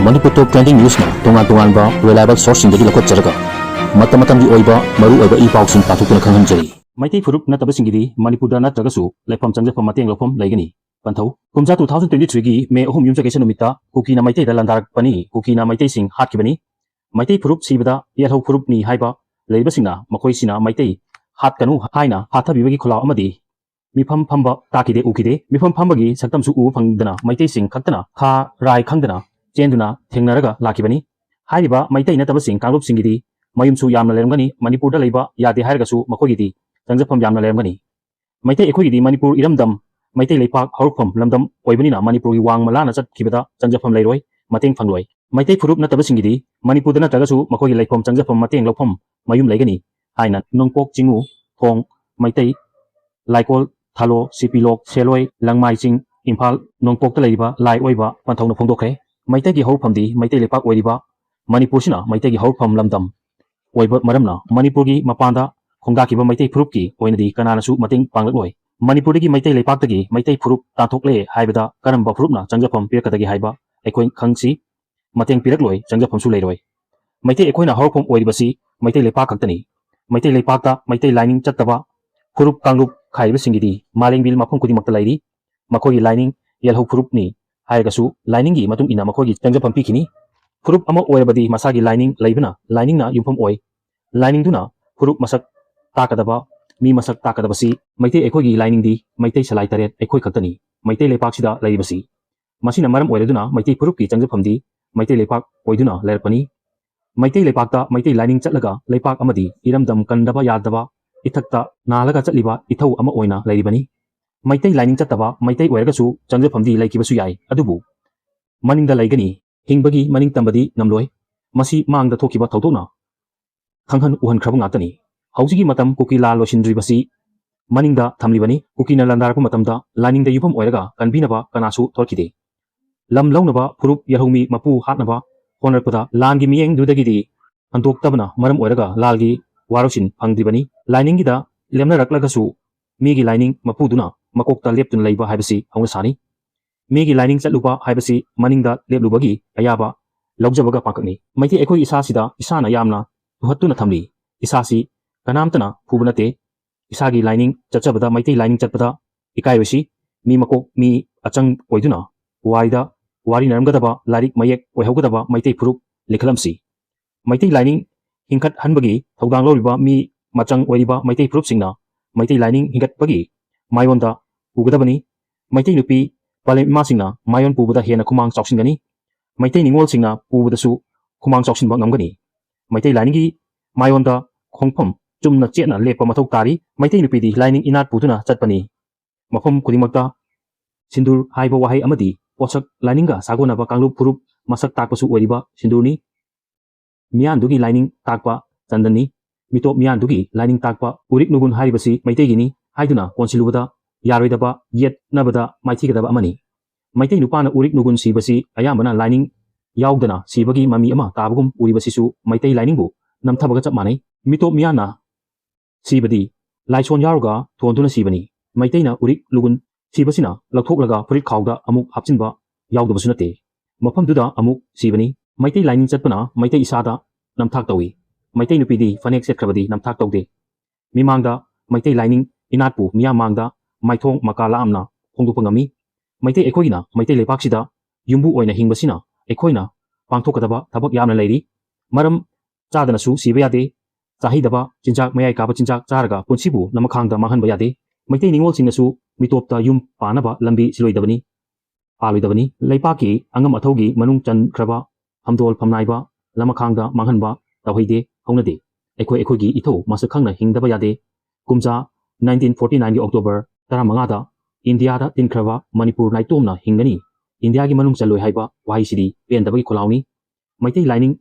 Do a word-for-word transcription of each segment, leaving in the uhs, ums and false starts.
ꯃꯅꯤꯄꯨꯔ ꯇꯣꯞ trending ꯅ꯭ꯌꯨꯁꯅ ꯇꯣꯉꯥꯟ ꯇꯣꯉꯥꯟꯕ reliable ꯁꯣꯔꯁꯁꯤꯡꯗꯒꯤ ꯂꯧꯈꯠꯆꯔꯒ ꯃꯇꯝ ꯃꯇꯝꯒꯤ ꯑꯣꯏꯕ ꯃꯔꯨ ꯑꯣꯏꯕ ꯏ ꯄꯥꯎꯁꯤꯡ ꯄꯥꯊꯣꯛꯇꯨꯅ ꯈꯪꯍꯟꯖꯔꯤ꯫ ꯃꯩꯇꯩ ꯐꯨꯔꯨꯞ ꯅꯠꯇꯕꯁꯤꯡꯒꯤꯗꯤ ꯃꯅꯤꯄꯨꯔꯗ ꯅꯠꯇ꯭ꯔꯒꯁꯨ ꯂꯩꯐꯝ ꯆꯪꯖꯐꯝ ꯃꯇꯦꯡ ꯂꯧꯐꯝ ꯂꯩꯒꯅꯤ꯫ ꯄꯟꯊꯧ: ꯀꯨꯝꯖꯥ two thousand twenty three ꯒꯤ ꯃꯦ ꯑꯍꯨꯝ ꯌꯨꯝꯖꯀꯩꯁ ꯅꯨꯃꯤꯠꯇ ꯀꯨꯀꯤꯅ ꯃꯩꯇꯩꯗ ꯂꯥꯟꯗꯥꯔꯛꯄꯅꯤ꯫ ꯀꯨꯀꯤꯅ ꯃꯩꯇꯩꯁꯤꯡ ꯍꯥꯠꯈꯤꯕꯅꯤ꯫ ꯃꯩꯇꯩ ꯐꯨꯔꯨꯞ ꯁꯤꯕꯗ ꯌꯦꯜꯍꯧ ꯐꯨꯔꯨꯞꯅꯤ ꯍꯥꯏꯕ ꯂꯩꯔꯤꯕꯁꯤꯡꯅ ꯃꯈꯣꯏꯁꯤꯅ ꯃꯩꯇꯩ ꯍꯥꯠꯀꯅꯨ ꯍꯥꯏꯅ ꯐꯥꯊꯕꯤꯕꯒꯤ ꯈꯨꯜꯂꯥꯎ ꯑꯃꯗꯤ ꯃꯤꯐꯝ ꯐꯝꯕ ꯇꯥꯈꯤꯗꯦ, ꯎꯈꯤꯗꯦ꯫ ꯃꯤꯐꯝ ꯐꯝꯕꯒꯤ ꯁꯛꯇꯝꯁꯨ ꯎꯕ ꯐꯪꯗꯅ ꯃꯩꯇꯩꯁꯤꯡ ꯈꯛꯇꯅ ꯈꯥ ꯔꯥꯏ ꯈꯪꯗꯅ ꯆꯦꯟꯗꯨꯅ ꯊꯦꯡꯅꯔꯒ ꯂꯥꯛꯈꯤꯕꯅꯤ꯫ ꯍꯥꯏꯔꯤꯕ ꯃꯩꯇꯩ ꯅꯠꯇꯕꯁꯤꯡ ꯀꯥꯡꯂꯨꯞꯁꯤꯡꯒꯤꯗꯤ ꯃꯌꯨꯝꯁꯨ ꯌꯥꯝꯅ ꯂꯩꯔꯝꯒꯅꯤ, ꯃꯅꯤꯄꯨꯔꯗ ꯂꯩꯕ ꯌꯥꯗꯦ ꯍꯥꯏꯔꯒꯁꯨ ꯃꯈꯣꯏꯒꯤꯗꯤ ꯆꯪꯖꯐꯝ ꯌꯥꯝꯅ ꯂꯩꯔꯝꯒꯅꯤ꯫ ꯃꯩꯇꯩ ꯑꯩꯈꯣꯏꯒꯤꯗꯤ ꯃꯅꯤꯄꯨꯔ ꯏꯔꯝꯗꯝ, ꯃꯩꯇꯩ ꯂꯩꯄꯥꯛ ꯍꯧꯔꯛꯐꯝ ꯂꯝꯗꯝ ꯑꯣꯏꯕꯅꯤꯅ ꯃꯅꯤꯄꯨꯔꯒꯤ ꯋꯥꯡꯃ ꯂꯥꯟꯅ ꯆꯠꯈꯤꯕꯗ ꯆꯪꯖꯐꯝ ꯂꯩꯔꯣꯏ, ꯃꯇꯦꯡ ꯐꯪꯂꯣꯏ꯫ ꯃꯩꯇꯩ ꯐꯨꯔꯨꯞ ꯅꯠꯇꯕꯁꯤꯡꯒꯤꯗꯤ ꯃꯅꯤꯄꯨꯔꯗ ꯅꯠꯇ꯭ꯔꯒꯁꯨ ꯃꯈꯣꯏꯒꯤ ꯂꯩꯐꯝ ꯆꯪꯖꯐꯝ ꯃꯇꯦꯡ ꯂꯧꯐꯝ ꯃꯌꯨꯝ ꯂꯩꯒꯅꯤ ꯍꯥꯏꯅ ꯅꯣꯡꯄꯣꯛ ꯆꯤꯡꯉꯨ, ꯊꯣꯡ, ꯃꯩꯇꯩ ꯂꯥꯏꯀꯣꯜ, ꯊꯥꯂꯣ, ꯁꯤꯄꯤꯂꯣꯛ, ꯁꯦꯂꯣꯏ, ꯂꯪꯃꯥꯏ ꯆꯤꯡ, ꯏꯝꯐꯥꯜ, ꯅꯣꯡꯄꯣꯛꯇ ꯂꯩꯔꯤꯕ ꯂꯥꯏ ꯑꯣꯏꯕ ꯄꯟꯊꯧꯅ ꯐꯣꯡꯗꯣꯛꯈ꯭ꯔꯦ꯫ ꯃꯩꯇꯩꯒꯤ ꯍꯧꯔꯛꯐꯝꯗꯤ ꯃꯩꯇꯩ ꯂꯩꯄꯥꯛ ꯑꯣꯏꯔꯤꯕ ꯃꯅꯤꯄꯨꯔꯁꯤꯅ ꯃꯩꯇꯩꯒꯤ ꯍꯧꯔꯛꯐꯝ ꯂꯝꯗꯝ ꯑꯣꯏꯕ ꯃꯔꯝꯅ ꯃꯅꯤꯄꯨꯔꯒꯤ ꯃꯄꯥꯟꯗ ꯈꯣꯡꯗꯥꯈꯤꯕ ꯃꯩꯇꯩ ꯐꯨꯔꯨꯞꯀꯤ ꯑꯣꯏꯅꯗꯤ ꯀꯅꯥꯅꯁꯨ ꯃꯇꯦꯡ ꯄꯥꯡꯂꯛꯂꯣꯏ꯫ ꯃꯅꯤꯄꯨꯔꯗꯒꯤ ꯃꯩꯇꯩ ꯂꯩꯄꯥꯛꯇꯒꯤ ꯃꯩꯇꯩ ꯐꯨꯔꯨꯞ ꯇꯥꯟꯊꯣꯛꯂꯦ ꯍꯥꯏꯕꯗ ꯀꯔꯝꯕ ꯐꯨꯔꯨꯞꯅ ꯆꯪꯖꯐꯝ ꯄꯤꯔꯛꯀꯗꯒꯦ ꯍꯥꯏꯕ ꯑꯩꯈꯣꯏ ꯈꯪꯁꯤ꯫ ꯃꯇꯦꯡ ꯄꯤꯔꯛꯂꯣꯏ, ꯆꯪꯖꯐꯝꯁꯨ ꯂꯩꯔꯣꯏ꯫ ꯃꯩꯇꯩ ꯑꯩꯈꯣꯏꯅ ꯍꯧꯔꯛꯐꯝ ꯑꯣꯏꯔꯤꯕꯁꯤ ꯃꯩꯇꯩ ꯂꯩꯄꯥꯛ ꯈꯛꯇꯅꯤ꯫ ꯃꯩꯇꯩ ꯂꯩꯄꯥꯛꯇ ꯃꯩꯇꯩ ꯂꯥꯏꯅꯤꯡ ꯆꯠꯇꯕ ꯐꯨꯔꯨꯞ ꯀꯥꯡꯂꯨꯞ ꯈꯥꯏꯔꯤꯕꯁꯤꯡꯒꯤꯗꯤ ꯃꯥꯂꯦꯝꯒꯤ ꯃꯐꯝ ꯈꯨꯗꯤꯡꯃꯛꯇ ꯂꯩꯔꯤ꯫ ꯃꯈꯣꯏꯒꯤ ꯂꯥꯏꯅꯤꯡ ꯌꯦꯜꯍꯧ ꯐꯨꯔꯨꯞꯅꯤ ꯍꯥꯏꯔꯒꯁꯨ ꯂꯥꯏꯅꯤꯡꯒꯤ ꯃꯇꯨꯡ ꯏꯟꯅ ꯃꯈꯣꯏꯒꯤ ꯆꯪꯖꯐꯝ ꯄꯤꯈꯤꯅꯤ꯫ ꯐꯨꯔꯨꯞ ꯑꯃ ꯑꯣꯏꯔꯕꯗꯤ ꯃꯁꯥꯒꯤ ꯂꯥꯏꯅꯤꯡ ꯂꯩꯕꯅ ꯂꯥꯏꯅꯤꯡꯅ ꯌꯨꯝꯐꯝ ꯑꯣꯏ꯫ ꯂꯥꯏꯅꯤꯡꯗꯨꯅ ꯐꯨꯔꯨꯞ ꯃꯁꯛ ꯇꯥꯛꯀꯗꯕ, ꯃꯤ ꯃꯁꯛ ꯇꯥꯛꯀꯗꯕꯁꯤ ꯃꯩꯇꯩ ꯑꯩꯈꯣꯏꯒꯤ ꯂꯥꯏꯅꯤꯡꯗꯤ ꯃꯩꯇꯩ ꯁꯂꯥꯏ ꯇꯔꯦꯠ ꯑꯩꯈꯣꯏ ꯈꯛꯇꯅꯤ ꯃꯩꯇꯩ ꯂꯩꯄꯥꯛꯁꯤꯗ ꯂꯩꯔꯤꯕꯁꯤ꯫ ꯃꯁꯤꯅ ꯃꯔꯝ ꯑꯣꯏꯔꯗꯨꯅ ꯃꯩꯇꯩ ꯐꯨꯔꯨꯞꯀꯤ ꯆꯪꯖꯐꯝꯗꯤ ꯃꯩꯇꯩ ꯂꯩꯄꯥꯛ ꯑꯣꯏꯗꯨꯅ ꯂꯩꯔꯛꯄꯅꯤ꯫ ꯃꯩꯇꯩ ꯂꯩꯄꯥꯛꯇ ꯃꯩꯇꯩ ꯂꯥꯏꯅꯤꯡ ꯆꯠꯂꯒ ꯂꯩꯄꯥꯛ ꯑꯃꯗꯤ ꯏꯔꯝꯗꯝ ꯀꯟꯗꯕ ꯌꯥꯗꯕ ꯏꯊꯛꯇ ꯅꯥꯜꯂꯒ ꯆꯠꯂꯤꯕ ꯏꯊꯧ ꯑꯃ ꯑꯣꯏꯅ ꯂꯩꯔꯤꯕꯅꯤ꯫ ꯃꯩꯇꯩ ꯂꯥꯏꯅꯤꯡ ꯆꯠꯇꯕ ꯃꯩꯇꯩ ꯑꯣꯏꯔꯒꯁꯨ ꯆꯪꯖꯐꯝꯗꯤ ꯂꯩꯈꯤꯕꯁꯨ ꯌꯥꯏ, ꯑꯗꯨꯕꯨ ꯃꯅꯤꯡꯗ ꯂꯩꯒꯅꯤ꯫ ꯍꯤꯡꯕꯒꯤ ꯃꯅꯤꯡ ꯇꯝꯕꯗꯤ ꯉꯝꯂꯣꯏ꯫ ꯃꯁꯤ ꯃꯥꯡꯗ ꯊꯣꯛꯈꯤꯕ ꯊꯧꯗꯣꯛꯅ ꯈꯪꯍꯟ ꯎꯍꯟꯈ꯭ꯔꯕ ꯉꯥꯛꯇꯅꯤ꯫ ꯍꯧꯖꯤꯛꯀꯤ ꯃꯇꯝ ꯀꯨꯀꯤ ꯂꯥꯟ ꯂꯣꯏꯁꯤꯟꯗ꯭ꯔꯤꯕꯁꯤ ꯃꯅꯤꯡꯗ ꯊꯝꯂꯤꯕꯅꯤ꯫ ꯀꯨꯀꯤꯅ ꯂꯥꯟꯗꯥꯔꯛꯄ ꯃꯇꯝꯗ ꯂꯥꯏꯅꯤꯡꯗ ꯌꯨꯝꯐꯝ ꯑꯣꯏꯔꯒ ꯀꯟꯕꯤꯅꯕ ꯀꯅꯥꯁꯨ ꯊꯣꯛꯈꯤꯗꯦ꯫ ꯂꯝ ꯂꯧꯅꯕ ꯐꯨꯔꯨꯞ ꯌꯦꯜꯍꯧꯃꯤ ꯃꯄꯨ ꯍꯥꯠꯅꯕ ꯍꯣꯠꯅꯔꯛꯄꯗ ꯂꯥꯟꯒꯤ ꯃꯤꯠꯌꯦꯡꯗꯨꯗꯒꯤꯗꯤ ꯍꯟꯗꯣꯛꯇꯕꯅ ꯃꯔꯝ ꯑꯣꯏꯔꯒ ꯂꯥꯜꯒꯤ ꯋꯥꯔꯧꯁꯤꯟ ꯐꯪꯗ꯭ꯔꯤꯕꯅꯤ꯫ ꯂꯥꯏꯅꯤꯡꯒꯤꯗ ꯂꯦꯝꯅꯔꯛꯂꯒꯁꯨ ꯃꯤꯒꯤ ꯂꯥꯏꯅꯤꯡ ꯃꯄꯨꯗꯨꯅ ꯃꯀꯣꯛꯇ ꯂꯦꯞꯇꯨꯅ ꯂꯩꯕ ꯍꯥꯏꯕꯁꯤ ꯍꯧꯅꯁꯥꯅꯤ꯫ ꯃꯤꯒꯤ ꯂꯥꯏꯅꯤꯡ ꯆꯠꯂꯨꯕ ꯍꯥꯏꯕꯁꯤ ꯃꯅꯤꯡꯗ ꯂꯦꯞꯂꯨꯕꯒꯤ ꯑꯌꯥꯕ ꯂꯧꯖꯕꯒ ꯄꯥꯡꯀꯛꯅꯤ꯫ ꯃꯩꯇꯩ ꯑꯩꯈꯣꯏ ꯏꯁꯥꯁꯤꯗ ꯏꯁꯥꯅ ꯌꯥꯝꯅ ꯇꯨꯍꯠꯇꯨꯅ ꯊꯝꯂꯤ꯫ ꯏꯁꯥꯁꯤ ꯀꯅꯥꯝꯇꯅ ꯐꯨꯕ ꯅꯠꯇꯦ꯫ ꯏꯁꯥꯒꯤ ꯂꯥꯏꯅꯤꯡ ꯆꯠꯆꯕꯗ, ꯃꯩꯇꯩ ꯂꯥꯏꯅꯤꯡ ꯆꯠꯄꯗ ꯏꯀꯥꯏꯔꯣꯏꯁꯤ꯫ ꯃꯤ ꯃꯀꯣꯛ, ꯃꯤ ꯑꯆꯪ ꯑꯣꯏꯗꯨꯅ ꯄꯨꯋꯥꯔꯤꯗ, ꯄꯨꯋꯥꯔꯤ ꯅꯔꯝꯒꯗꯕ, ꯂꯥꯏꯔꯤꯛ ꯃꯌꯦꯛ ꯑꯣꯏꯍꯧꯒꯗꯕ ꯃꯩꯇꯩ ꯐꯨꯔꯨꯞ ꯂꯤꯡꯈꯠꯂꯝꯁꯤ꯫ ꯃꯩꯇꯩ ꯂꯥꯏꯅꯤꯡ ꯍꯤꯡꯈꯠꯍꯟꯕꯒꯤ ꯊꯧꯗꯥꯡ ꯂꯧꯔꯤꯕ ꯃꯤ ꯃꯆꯪ ꯑꯣꯏꯔꯤꯕ ꯃꯩꯇꯩ ꯐꯨꯔꯨꯞꯁꯤꯡꯅ ꯃꯩꯇꯩ ꯂꯥꯏꯅꯤꯡ ꯍꯤꯡꯒꯠꯄꯒꯤ ꯃꯥꯏꯑꯣꯟꯗ ꯄꯨꯒꯗꯕꯅꯤ꯫ ꯃꯩꯇꯩ ꯅꯨꯄꯤ ꯄꯥꯂꯦꯝ ꯏꯃꯥꯁꯤꯡꯅ ꯃꯥꯏꯑꯣꯟ ꯄꯨꯕꯗ ꯍꯦꯟꯅ ꯈꯨꯃꯥꯡ ꯆꯥꯎꯁꯤꯟꯒꯅꯤ꯫ ꯃꯩꯇꯩ ꯅꯤꯉꯣꯜꯁꯤꯡꯅ ꯄꯨꯕꯗꯁꯨ ꯈꯨꯃꯥꯡ ꯆꯥꯎꯁꯤꯟꯕ ꯉꯝꯒꯅꯤ꯫ ꯃꯩꯇꯩ ꯂꯥꯏꯅꯤꯡꯒꯤ ꯃꯥꯏꯑꯣꯟꯗ ꯈꯣꯡꯐꯝ ꯆꯨꯝꯅ ꯆꯦꯠꯅ ꯂꯦꯞꯄ ꯃꯊꯧ ꯇꯥꯔꯤ꯫ ꯃꯩꯇꯩ ꯅꯨꯄꯤꯗꯤ ꯂꯥꯏꯅꯤꯡ ꯏꯅꯥꯠ ꯄꯨꯗꯨꯅ ꯆꯠꯄꯅꯤ꯫ ꯃꯐꯝ ꯈꯨꯗꯤꯡꯃꯛꯇ ꯁꯤꯟꯗꯨꯔ ꯍꯥꯏꯕ ꯋꯥꯍꯩ ꯑꯃꯗꯤ ꯄꯣꯠꯁꯛ ꯂꯥꯏꯅꯤꯡꯒ ꯁꯥꯒꯣꯟꯅꯕ ꯀꯥꯡꯂꯨꯞ ꯐꯨꯔꯨꯞ ꯃꯁꯛ ꯇꯥꯛꯄꯁꯨ ꯑꯣꯏꯔꯤꯕ ꯁꯤꯟꯗꯨꯔꯅꯤ꯫ ꯃꯤꯌꯥꯟꯗꯨꯒꯤ ꯂꯥꯏꯅꯤꯡ ꯇꯥꯛꯄ ꯆꯟꯗꯟꯅꯤ꯫ ꯃꯤꯇꯣꯞ ꯃꯤꯌꯥꯟꯗꯨꯒꯤ ꯂꯥꯏꯅꯤꯡ ꯇꯥꯛꯄ ꯎꯔꯤꯛ ꯅꯨꯒꯨꯟ ꯍꯥꯏꯔꯤꯕꯁꯤ ꯃꯩꯇꯩꯒꯤꯅꯤ ꯍꯥꯏꯗꯨꯅ ꯀꯣꯟꯁꯤꯜꯂꯨꯕꯗ ꯌꯥꯔꯣꯏꯗꯕ, ꯌꯦꯠꯅꯕꯗ ꯃꯥꯏꯊꯤꯒꯗꯕ ꯑꯃꯅꯤ꯫ ꯃꯩꯇꯩ ꯅꯨꯄꯥꯅ ꯎꯔꯤꯛ ꯅꯨꯒꯨꯟ ꯁꯤꯕꯁꯤ ꯑꯌꯥꯝꯕꯅ ꯂꯥꯏꯅꯤꯡ ꯌꯥꯎꯗꯅ ꯁꯤꯕꯒꯤ ꯃꯃꯤ ꯑꯃ ꯇꯥꯕꯒꯨꯝ ꯎꯔꯤꯕꯁꯤꯁꯨ ꯃꯩꯇꯩ ꯂꯥꯏꯅꯤꯡꯕꯨ ꯅꯝꯊꯕꯒ ꯆꯞ ꯃꯥꯟꯅꯩ꯫ ꯃꯤꯇꯣꯞ ꯃꯤꯌꯥꯟꯅ ꯁꯤꯕꯗꯤ ꯂꯥꯏꯁꯣꯟ ꯌꯥꯎꯔꯒ ꯊꯣꯟꯗꯨꯅ ꯁꯤꯕꯅꯤ꯫ ꯃꯩꯇꯩꯅ ꯎꯔꯤꯛ ꯂꯨꯒꯨꯟ ꯁꯤꯕꯁꯤꯅ ꯂꯧꯊꯣꯛꯂꯒ ꯐꯨꯔꯤꯠ ꯈꯥꯎꯗ ꯑꯃꯨꯛ ꯍꯥꯞꯆꯤꯟꯕ ꯌꯥꯎꯗꯕꯁꯨ ꯅꯠꯇꯦ꯫ ꯃꯐꯝꯗꯨꯗ ꯑꯃꯨꯛ ꯁꯤꯕꯅꯤ꯫ ꯃꯩꯇꯩ ꯂꯥꯏꯅꯤꯡ ꯆꯠꯄꯅ ꯃꯩꯇꯩ ꯏꯁꯥꯗ ꯅꯝꯊꯥꯛ ꯇꯧꯏ꯫ ꯃꯩꯇꯩ ꯅꯨꯄꯤꯗꯤ ꯐꯅꯦꯛ ꯁꯦꯠꯈ꯭ꯔꯕꯗꯤ ꯅꯝꯊꯥꯛ ꯇꯧꯗꯦ꯫ ꯃꯤꯃꯥꯡꯗ ꯃꯩꯇꯩ ꯂꯥꯏꯅꯤꯡ ꯏꯅꯥꯠꯄꯨ ꯃꯤꯌꯥꯝ ꯃꯥꯡꯗ ꯃꯥꯏꯊꯣꯡ ꯃꯀꯥ ꯂꯥꯝꯅ ꯐꯣꯡꯗꯣꯛꯄ ꯉꯝꯃꯤ꯫ ꯃꯩꯇꯩ ꯑꯩꯈꯣꯏꯒꯤꯅ ꯃꯩꯇꯩ ꯂꯩꯄꯥꯛꯁꯤꯗ ꯌꯨꯝꯕꯨ ꯑꯣꯏꯅ ꯍꯤꯡꯕꯁꯤꯅ ꯑꯩꯈꯣꯏꯅ ꯄꯥꯡꯊꯣꯛꯀꯗꯕ ꯊꯕꯛ ꯌꯥꯝꯅ ꯂꯩꯔꯤ꯫ ꯃꯔꯝ ꯆꯥꯗꯅꯁꯨ ꯁꯤꯕ ꯌꯥꯗꯦ꯫ ꯆꯥꯍꯩꯗꯕ ꯆꯤꯟꯖꯥꯛ, ꯃꯌꯥꯏ ꯀꯥꯕ ꯆꯤꯟꯖꯥꯛ ꯆꯥꯔꯒ ꯄꯨꯟꯁꯤꯕꯨ ꯂꯃꯈꯥꯡꯗ ꯃꯥꯡꯍꯟꯕ ꯌꯥꯗꯦ꯫ ꯃꯩꯇꯩ ꯅꯤꯉꯣꯜꯁꯤꯡꯅꯁꯨ ꯃꯤꯇꯣꯞꯇ ꯌꯨꯝ ꯄꯥꯟꯅꯕ ꯂꯝꯕꯤ ꯁꯤꯜꯂꯣꯏꯗꯕꯅꯤ, ꯄꯥꯜꯂꯣꯏꯗꯕꯅꯤ꯫ ꯂꯩꯄꯥꯛꯀꯤ ꯑꯉꯝ ꯑꯊꯧꯒꯤ ꯃꯅꯨꯡ ꯆꯟꯈ꯭ꯔꯕ ꯐꯝꯗꯣꯜ ꯐꯝꯅꯥꯏꯕ ꯂꯃꯈꯥꯡꯗ ꯃꯥꯡꯍꯟꯕ ꯇꯧꯍꯩꯗꯦ, ꯍꯧꯅꯗꯦ꯫ ꯑꯩꯈꯣꯏ ꯑꯩꯈꯣꯏꯒꯤ ꯏꯊꯧ ꯃꯁꯛ ꯈꯪꯅ ꯍꯤꯡꯗꯕ ꯌꯥꯗꯦ꯫ ꯀꯨꯝꯖꯥ nineteen forty nineꯒꯤ October ꯇꯔꯥꯃꯉꯥꯗ ꯏꯟꯗꯤꯌꯥꯗ ꯇꯤꯟꯈ꯭ꯔꯕ ꯃꯅꯤꯄꯨꯔ ꯅꯥꯏꯇꯣꯝꯅ ꯍꯤꯡꯒꯅꯤ, ꯏꯟꯗꯤꯌꯥꯒꯤ ꯃꯅꯨꯡ ꯆꯜꯂꯣꯏ ꯍꯥꯏꯕ ꯋꯥꯍꯩꯁꯤꯗꯤ ꯄꯦꯟꯗꯕꯒꯤ ꯈꯣꯜꯂꯥꯎꯅꯤ꯫ ꯃꯩꯇꯩ ꯂꯥꯏꯅꯤꯡ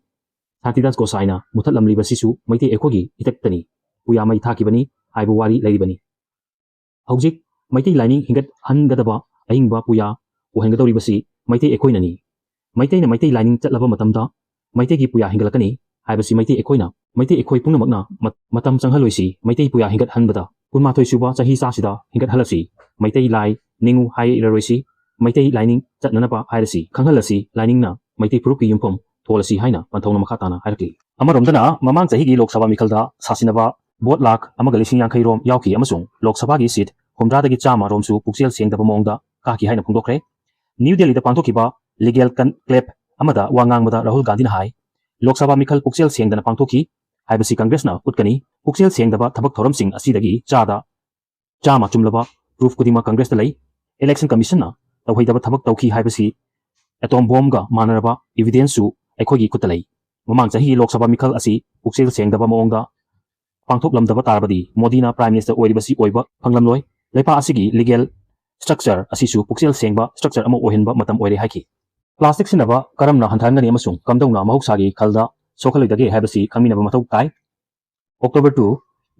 ꯁꯥꯟꯇꯤꯗꯥꯁ ꯒꯣꯁꯥꯏꯅ ꯃꯨꯊꯠꯂꯝꯂꯤꯕꯁꯤꯁꯨ ꯃꯩꯇꯩ ꯑꯩꯈꯣꯏꯒꯤ ꯏꯊꯛꯇꯅꯤ꯫ ꯄꯨꯌꯥ ꯃꯩ ꯊꯥꯈꯤꯕꯅꯤ ꯍꯥꯏꯕ ꯋꯥꯔꯤ ꯂꯩꯔꯤꯕꯅꯤ꯫ ꯍꯧꯖꯤꯛ ꯃꯩꯇꯩ ꯂꯥꯏꯅꯤꯡ ꯍꯤꯡꯒꯠꯍꯟꯒꯗꯕ ꯑꯍꯤꯡꯕ ꯄꯨꯌꯥ ꯑꯣꯏꯍꯟꯒꯗꯧꯔꯤꯕꯁꯤ ꯃꯩꯇꯩ ꯑꯩꯈꯣꯏꯅꯅꯤ꯫ ꯃꯩꯇꯩꯅ ꯃꯩꯇꯩ ꯂꯥꯏꯅꯤꯡ ꯆꯠꯂꯕ ꯃꯇꯝꯗ ꯃꯩꯇꯩꯒꯤ ꯄꯨꯌꯥ ꯍꯤꯡꯒꯠꯂꯛꯀꯅꯤ ꯍꯥꯏꯕꯁꯤ ꯃꯩꯇꯩ ꯑꯩꯈꯣꯏꯅ, ꯃꯩꯇꯩ ꯑꯩꯈꯣꯏ ꯄꯨꯝꯅꯃꯛꯅ ꯃ-, ꯃꯇꯝ ꯆꯪꯍꯜꯂꯣꯏꯁꯤ꯫ ꯃꯩꯇꯩ ꯄꯨꯌꯥ ꯍꯤꯡꯒꯠꯍꯟꯕꯗ ꯀꯨꯟꯃꯥꯊꯣꯏ ꯁꯨꯕ ꯆꯍꯤ ꯆꯥꯁꯤꯗ ꯍꯤꯡꯒꯠꯍꯜꯂꯁꯤ꯫ ꯃꯩꯇꯩ ꯂꯥꯏ ꯅꯤꯡꯉꯨ ꯍꯥꯏꯔꯔꯣꯏꯁꯤ꯫ ꯃꯩꯇꯩ ꯂꯥꯏꯅꯤꯡ ꯆꯠꯅꯅꯕ ꯍꯥꯏꯔꯁꯤ, ꯈꯪꯍꯜꯂꯁꯤ, ꯂꯥꯏꯅꯤꯡꯅ ꯃꯩꯇꯩ ꯐꯨꯔꯨꯞꯀꯤ ꯌꯨꯝꯐꯝ ꯊꯣꯜꯂꯁꯤ ꯍꯥꯏꯅ ꯄꯟꯊꯧꯅ ꯃꯈꯥ ꯇꯥꯅ ꯍꯥꯏꯔꯛꯂꯤ꯫ ꯑꯃꯔꯣꯝꯗꯅ ꯃꯃꯥꯡ ꯆꯍꯤꯒꯤ ꯂꯣꯛ ꯁꯚꯥ ꯃꯤꯈꯜꯗ ꯁꯥꯁꯤꯟꯅꯕ ꯚꯣꯠ ꯂꯥꯈ ꯑꯃꯒ ꯂꯤꯁꯤꯡ ꯌꯥꯡꯈꯩ ꯔꯣꯝ ꯌꯥꯎꯈꯤ ꯑꯃꯁꯨꯡ ꯂꯣꯛ ꯁꯚꯥꯒꯤ ꯁꯤꯠ ꯍꯨꯝꯗ꯭ꯔꯥꯗꯒꯤ ꯆꯥꯝꯃ ꯔꯣꯝꯁꯨ ꯄꯨꯛꯆꯦꯜ ꯁꯦꯡꯗꯕ ꯃꯑꯣꯡꯗ ꯀꯥꯈꯤ ꯍꯥꯏꯅ ꯐꯣꯡꯗꯣꯛꯈ꯭ꯔꯦ꯫ ꯅ꯭ꯌꯨ ꯗꯦꯜꯂꯤꯗ ꯄꯥꯡꯊꯣꯛꯈꯤꯕ ꯂꯤꯒꯦꯜ ꯀꯟꯀ꯭ꯂꯦꯕ ꯑꯃꯗ ꯋꯥ ꯉꯥꯡꯕꯗ ꯔꯥꯍꯨꯜ ꯒꯥꯟꯙꯤꯅ ꯍꯥꯏ, ꯂꯣꯛ ꯁꯚꯥ ꯃꯤꯈꯜ ꯄꯨꯛꯆꯦꯜ ꯁꯦꯡꯗꯅ ꯄꯥꯡꯊꯣꯛꯈꯤ ꯍꯥꯏꯕꯁꯤ ꯀꯪꯒ꯭ꯔꯦꯁꯅ ꯎꯠꯀꯅꯤ꯫ ꯄꯨꯛꯆꯦꯜ ꯁꯦꯡꯗꯕ ꯊꯕꯛ ꯊꯧꯔꯝꯁꯤꯡ ꯑꯁꯤꯗꯒꯤ ꯆꯥꯗ ꯆꯥꯝꯃ ꯆꯨꯝꯂꯕ ꯄ꯭ꯔꯨꯐ ꯈꯨꯗꯤꯡꯃꯛ ꯀꯪꯒ꯭ꯔꯦꯁꯇ ꯂꯩ꯫ ꯏꯂꯦꯛꯁꯟ ꯀꯃꯤꯁꯟꯅ ꯇꯧꯍꯩꯗꯕ ꯊꯕꯛ ꯇꯧꯈꯤ ꯍꯥꯏꯕꯁꯤ ꯑꯦꯇꯣꯝ ꯕꯣꯝꯒ ꯃꯥꯟꯅꯔꯕ ꯏꯚꯤꯗꯦꯟꯁꯁꯨ ꯑꯩꯈꯣꯏꯒꯤ ꯈꯨꯠꯇ ꯂꯩ꯫ ꯃꯃꯥꯡ ꯆꯍꯤꯒꯤ ꯂꯣꯛ ꯁꯚꯥ ꯃꯤꯈꯜ ꯑꯁꯤ ꯄꯨꯛꯆꯦꯜ ꯁꯦꯡꯗꯕ ꯃꯑꯣꯡꯗ ꯄꯥꯡꯊꯣꯛꯂꯝꯗꯕ ꯇꯥꯔꯕꯗꯤ ꯃꯣꯗꯤꯅ ꯄ꯭ꯔꯥꯏꯝ ꯃꯤꯅꯤꯁꯇꯔ ꯑꯣꯏꯔꯤꯕꯁꯤ ꯑꯣꯏꯕ ꯐꯪꯂꯝꯂꯣꯏ꯫ ꯂꯩꯄꯥꯛ ꯑꯁꯤꯒꯤ ꯂꯤꯒꯦꯜ ꯁ꯭ꯇ꯭ꯔꯛꯆꯔ ꯑꯁꯤꯁꯨ ꯄꯨꯛꯆꯦꯜ ꯁꯦꯡꯕ ꯁ꯭ꯇ꯭ꯔꯛꯆꯔ ꯑꯃ ꯑꯣꯏꯍꯟꯕ ꯃꯇꯝ ꯑꯣꯏꯔꯦ ꯍꯥꯏꯈꯤ꯫ ꯄ꯭ꯂꯥꯁꯇꯤꯛ ꯁꯤꯖꯤꯟꯅꯕ ꯀꯔꯝꯅ ꯍꯟꯊꯍꯟꯒꯅꯤ ꯑꯃꯁꯨꯡ ꯀꯝꯗꯧꯅ ꯃꯍꯧꯁꯥꯒꯤ ꯈꯜꯗ ꯁꯣꯛꯍꯜꯂꯣꯏꯗꯒꯦ ꯍꯥꯏꯕꯁꯤ ꯈꯪꯃꯤꯟꯅꯕ ꯃꯊꯧ ꯇꯥꯏ꯫ ꯑꯣꯛꯇꯣꯕꯔ ꯇꯨ,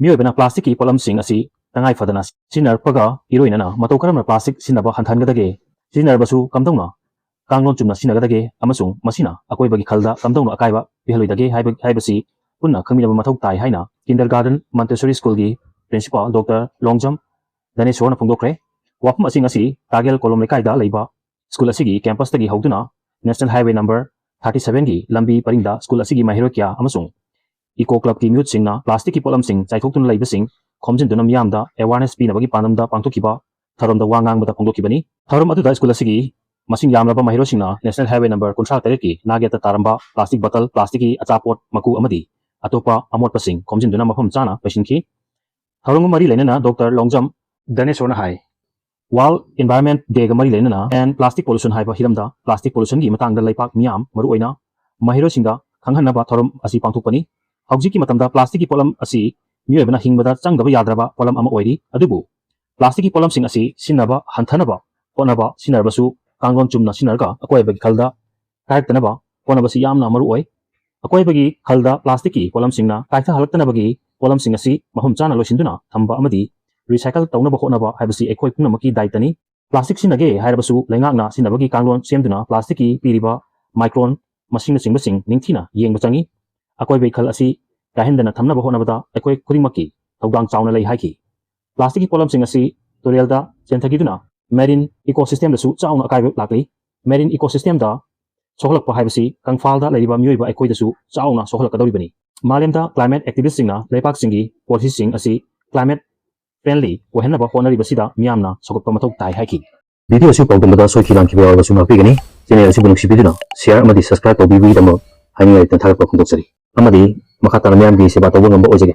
ꯃꯤꯑꯣꯏꯕꯅ ꯄ꯭ꯂꯥꯁꯇꯤꯛꯀꯤ ꯄꯣꯠꯂꯝꯁꯤꯡ ꯑꯁꯤ ꯇꯉꯥꯏ ꯐꯗꯅ ꯁꯤꯖꯤꯟꯅꯔꯛꯄꯒ ꯏꯔꯣꯏꯅꯅ ꯃꯇꯧ ꯀꯔꯝꯅ ꯄ꯭ꯂꯥꯁꯇꯤꯛ ꯁꯤꯖꯤꯟꯅꯕ ꯍꯟꯊꯍꯟꯒꯗꯒꯦ, ꯁꯤꯖꯤꯟꯅꯔꯕꯁꯨ ꯀꯝꯗꯧꯅ ꯀꯥꯡꯂꯣꯟ ꯆꯨꯝꯅ ꯁꯤꯖꯤꯟꯅꯒꯗꯒꯦ ꯑꯃꯁꯨꯡ ꯃꯁꯤꯅ ꯑꯀꯣꯏꯕꯒꯤ ꯈꯜꯗ ꯀꯝꯗꯧꯅ ꯑꯀꯥꯏꯕ ꯄꯤꯍꯜꯂꯣꯏꯗꯒꯦ ꯍꯥꯏꯕ, ꯍꯥꯏꯕꯁꯤ ꯄꯨꯟꯅ ꯈꯪꯃꯤꯟꯅꯕ ꯃꯊꯧ ꯇꯥꯏ ꯍꯥꯏꯅ ꯀꯤꯟꯗꯔꯒꯥꯔꯗꯟ ꯃꯟꯇꯦꯁꯣꯔꯤ ꯁ꯭ꯀꯨꯜꯒꯤ ꯄ꯭ꯔꯤꯟꯁꯤꯄꯥꯜ ꯗꯣꯛꯇꯔ ꯂꯣꯡꯖꯝ ꯗꯅꯦꯁꯣꯔꯅ ꯐꯣꯡꯗꯣꯛꯈ꯭ꯔꯦ꯫ ꯋꯥꯐꯝ ꯑꯁꯤꯡ ꯑꯁꯤ ꯇꯥꯒꯦꯜ ꯀꯣꯂꯣꯝ ꯂꯩꯀꯥꯏꯗ ꯂꯩꯕ ꯁ꯭ꯀꯨꯜ ꯑꯁꯤꯒꯤ ꯀꯦꯝꯄꯁꯇꯒꯤ ꯍꯧꯗꯨꯅ ꯅꯦꯁꯅꯦꯜ ꯍꯥꯏꯋꯦ ꯅꯝꯕꯔ ꯊꯥꯔꯇꯤ ꯁꯚꯦꯟꯒꯤ ꯂꯝꯕꯤ ꯄꯔꯤꯡꯗ ꯁ꯭ꯀꯨꯜ ꯑꯁꯤꯒꯤ ꯃꯍꯩꯔꯣꯏ ꯀꯌꯥ ꯑꯃꯁꯨꯡ ꯏꯀꯣ ꯀ꯭ꯂꯕꯀꯤ ꯃꯤꯍꯨꯠꯁꯤꯡꯅ ꯄ꯭ꯂꯥꯁꯇꯤꯛꯀꯤ ꯄꯣꯠꯂꯝꯁꯤꯡ ꯆꯥꯏꯊꯣꯛꯇꯨꯅ ꯂꯩꯕꯁꯤꯡ ꯈꯣꯝꯖꯤꯟꯗꯨꯅ ꯃꯤꯌꯥꯝꯗ ꯑꯦꯋꯥꯔꯅꯦꯁ ꯄꯤꯅꯕꯒꯤ ꯄꯥꯟꯗꯝꯗ ꯄꯥꯡꯊꯣꯛꯈꯤꯕ ꯊꯧꯔꯝꯗ ꯋꯥ ꯉꯥꯡꯕꯗ ꯐꯣꯡꯗꯣꯛꯈꯤꯕꯅꯤ꯫ ꯊꯧꯔꯝ ꯑꯗꯨꯗ ꯁ꯭ꯀꯨꯜ ꯑꯁꯤꯒꯤ ꯃꯁꯤꯡ ꯌꯥꯝꯂꯕ ꯃꯍꯩꯔꯣꯏꯁꯤꯡꯅ ꯅꯦꯁꯅꯦꯜ ꯍꯥꯏꯋꯦ ꯅꯝꯕꯔ ꯀꯨꯟꯊ꯭ꯔꯥ ꯇꯔꯦꯠꯀꯤ ꯅꯥꯛꯌꯦꯠꯇ ꯇꯥꯔꯝꯕ ꯄ꯭ꯂꯥꯁꯇꯤꯛ ꯕꯇꯜ, ꯄ꯭ꯂꯥꯁꯇꯤꯛꯀꯤ ꯑꯆꯥꯄꯣꯠ ꯃꯀꯨ ꯑꯃꯗꯤ ꯑꯇꯣꯞꯄ ꯑꯃꯣꯠꯄꯁꯤꯡ ꯈꯣꯝꯖꯤꯟꯗꯨꯅ ꯃꯐꯝ ꯆꯥꯅ ꯄꯩꯁꯤꯟꯈꯤ꯫ ꯊꯧꯔꯝꯒ ꯃꯔꯤ ꯂꯩꯅꯅ ꯗꯣꯛꯇꯔ ꯂꯣꯡꯖꯝ ꯗꯅꯦꯁꯣꯔꯅ ꯍꯥꯏ, ꯋꯥꯔꯜ ꯏꯟꯚꯥꯏꯔꯟꯃꯦꯟꯠ ꯗꯦꯒ ꯃꯔꯤ ꯂꯩꯅꯅ ꯑꯦꯟ ꯄ꯭ꯂꯥꯁꯇꯤꯛ ꯄꯣꯂꯨꯁꯟ ꯍꯥꯏꯕ ꯍꯤꯔꯝꯗ ꯄ꯭ꯂꯥꯁꯇꯤꯛ ꯄꯣꯂꯨꯁꯟꯒꯤ ꯃꯇꯥꯡꯗ ꯂꯩꯄꯥꯛ ꯃꯤꯌꯥꯝ, ꯃꯔꯨꯑꯣꯏꯅ ꯃꯍꯩꯔꯣꯏꯁꯤꯡꯗ ꯈꯪꯍꯟꯅꯕ ꯊꯧꯔꯝ ꯑꯁꯤ ꯄꯥꯡꯊꯣꯛꯄꯅꯤ꯫ ꯍꯧꯖꯤꯛꯀꯤ ꯃꯇꯝꯗ ꯄ꯭ꯂꯥꯁꯇꯤꯛꯀꯤ ꯄꯣꯠꯂꯝ ꯑꯁꯤ ꯃꯤꯑꯣꯏꯕꯅ ꯍꯤꯡꯕꯗ ꯆꯪꯗꯕ ꯌꯥꯗ꯭ꯔꯕ ꯄꯣꯠꯂꯝ ꯑꯃ ꯑꯣꯏꯔꯤ, ꯑꯗꯨꯕꯨ ꯄ꯭ꯂꯥꯁꯇꯤꯛꯀꯤ ꯄꯣꯠꯂꯝꯁꯤꯡ ꯑꯁꯤ ꯁꯤꯖꯤꯟꯅꯕ ꯍꯟꯊꯅꯕ ꯍꯣꯠꯅꯕ, ꯁꯤꯖꯤꯟꯅꯔꯕꯁꯨ ꯀꯥꯡꯂꯣꯟ ꯆꯨꯝꯅ ꯁꯤꯖꯤꯟꯅꯔꯒ ꯑꯀꯣꯏꯕꯒꯤ ꯈꯜꯗ ꯀꯥꯏꯔꯛꯇꯅꯕ ꯍꯣꯠꯅꯕꯁꯤ ꯌꯥꯝꯅ ꯃꯔꯨ ꯑꯣꯏ꯫ ꯑꯀꯣꯏꯕꯒꯤ ꯈꯜꯗ ꯄ꯭ꯂꯥꯁꯇꯤꯛꯀꯤ ꯄꯣꯠꯂꯝꯁꯤꯡꯅ ꯀꯥꯏꯊꯍꯜꯂꯛꯇꯅꯕꯒꯤ ꯄꯣꯠꯂꯝꯁꯤꯡ ꯑꯁꯤ ꯃꯐꯝ ꯆꯥꯅ ꯂꯣꯏꯁꯤꯟꯗꯨꯅ ꯊꯝꯕ ꯑꯃꯗꯤ ꯔꯤꯁꯥꯏꯀꯜ ꯇꯧꯅꯕ ꯍꯣꯠꯅꯕ ꯍꯥꯏꯕꯁꯤ ꯑꯩꯈꯣꯏ ꯄꯨꯝꯅꯃꯛꯀꯤ ꯗꯥꯏꯇꯅꯤ꯫ ꯄ꯭ꯂꯥꯁꯇꯤꯛ ꯁꯤꯖꯤꯟꯅꯒꯦ ꯍꯥꯏꯔꯕꯁꯨ ꯂꯩꯉꯥꯛꯅ ꯁꯤꯖꯤꯟꯅꯕꯒꯤ ꯀꯥꯡꯂꯣꯟ ꯁꯦꯝꯗꯨꯅ ꯄ꯭ꯂꯥꯁꯇꯤꯛꯀꯤ ꯄꯤꯔꯤꯕ ꯃꯥꯏꯀ꯭ꯔꯣꯟ ꯃꯁꯤꯡꯅꯆꯤꯡꯕꯁꯤꯡ ꯅꯤꯡꯊꯤꯅ ꯌꯦꯡꯕ ꯆꯪꯏ꯫ ꯑꯀꯣꯏꯕꯒꯤ ꯈꯜ ꯑꯁꯤ ꯀꯥꯏꯍꯟꯗꯅ ꯊꯝꯅꯕ ꯍꯣꯠꯅꯕꯗ ꯑꯩꯈꯣꯏ ꯈꯨꯗꯤꯡꯃꯛꯀꯤ ꯊꯧꯗꯥꯡ ꯆꯥꯎꯅ ꯂꯩ ꯍꯥꯏꯈꯤ꯫ ꯄ꯭ꯂꯥꯁꯇꯤꯛꯀꯤ ꯄꯣꯠꯂꯝꯁꯤꯡ ꯑꯁꯤ ꯇꯨꯔꯦꯜꯗ ꯆꯦꯟꯊꯈꯤꯗꯨꯅ marine ecosystemꯗꯁꯨ ꯆꯥꯎꯅ ꯑꯀꯥꯏꯕ ꯂꯥꯛꯂꯤ꯫ Marine ecosystemꯗ ꯁꯣꯛꯍꯜꯂꯛꯄ ꯍꯥꯏꯕꯁꯤ ꯀꯪꯐꯥꯜꯗ ꯂꯩꯔꯤꯕ ꯃꯤꯑꯣꯏꯕ ꯑꯩꯈꯣꯏꯗꯁꯨ ꯆꯥꯎꯅ ꯁꯣꯛꯍꯜꯂꯛꯀꯗꯧꯔꯤꯕꯅꯤ꯫ ꯃꯥꯂꯦꯝꯗ climate activistꯁꯤꯡꯅ ꯂꯩꯕꯥꯛꯁꯤꯡꯒꯤ policyꯁꯤꯡ ꯑꯁꯤ climate friendly ꯑꯣꯏꯍꯟꯅꯕ ꯍꯣꯠꯅꯔꯤꯕꯁꯤꯗ ꯃꯤꯌꯥꯝꯅ ꯁꯧꯒꯠꯄ ꯃꯊꯧ ꯇꯥꯏ ꯍꯥꯏꯈꯤ꯫ Video ꯑꯁꯤ ꯄꯥꯎꯗꯝꯕꯗ ꯁꯣꯏꯈꯤ ꯂꯥꯟꯈꯤꯕ ꯌꯥꯎꯔꯕꯁꯨ ꯉꯥꯛꯄꯤꯒꯅꯤ꯫ Channel ꯑꯁꯤꯕꯨ ꯅꯨꯡꯁꯤꯕꯤꯗꯨꯅ share ꯑꯃꯗꯤ subscribe ꯇꯧꯕꯤꯕꯒꯤꯗꯃꯛ ꯍꯥꯏꯅꯤꯡꯉꯥꯏ ꯂꯩꯇꯅ ꯊꯥꯒꯠꯄ ꯐꯣꯡꯗꯣꯛꯆꯔꯤ꯫ ꯑꯃꯗꯤ ꯃꯈꯥ ꯇꯥꯅ ꯃꯤꯌꯥꯝꯒꯤ ꯁꯦꯕꯥ ꯇꯧꯕ ꯉꯝꯕ ꯑꯣꯏꯖꯒꯦ꯫